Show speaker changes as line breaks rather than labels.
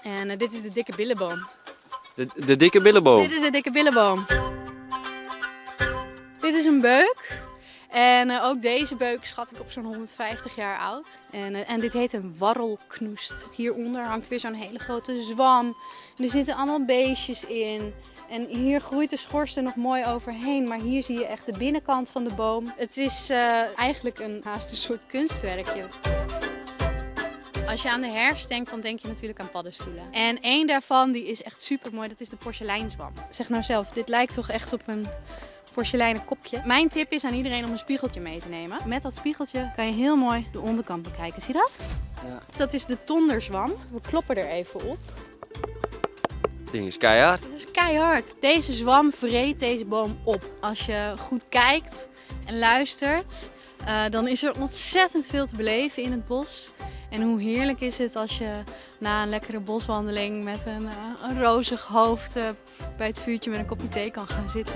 En dit is de dikke billeboom.
De dikke billeboom?
Dit is de dikke billeboom. Dit is in beuk. En ook deze beuk schat ik op zo'n 150 jaar oud. En dit heet een warrelknoest. Hieronder hangt weer zo'n hele grote zwam. En er zitten allemaal beestjes in. En hier groeit de schors er nog mooi overheen. Maar hier zie je echt de binnenkant van de boom. Het is eigenlijk haast een soort kunstwerkje. Als je aan de herfst denkt, dan denk je natuurlijk aan paddenstoelen. En één daarvan die is echt super mooi, dat is de porseleinzwam. Zeg nou zelf, dit lijkt toch echt op een porseleinen kopje. Mijn tip is aan iedereen om een spiegeltje mee te nemen. Met dat spiegeltje kan je heel mooi de onderkant bekijken. Zie je dat?
Ja.
Dat is de tonderzwam. We kloppen er even op.
Het ding is keihard.
Het is keihard. Deze zwam vreet deze boom op. Als je goed kijkt en luistert, dan is er ontzettend veel te beleven in het bos. En hoe heerlijk is het als je na een lekkere boswandeling met een rozig hoofd bij het vuurtje met een kopje thee kan gaan zitten.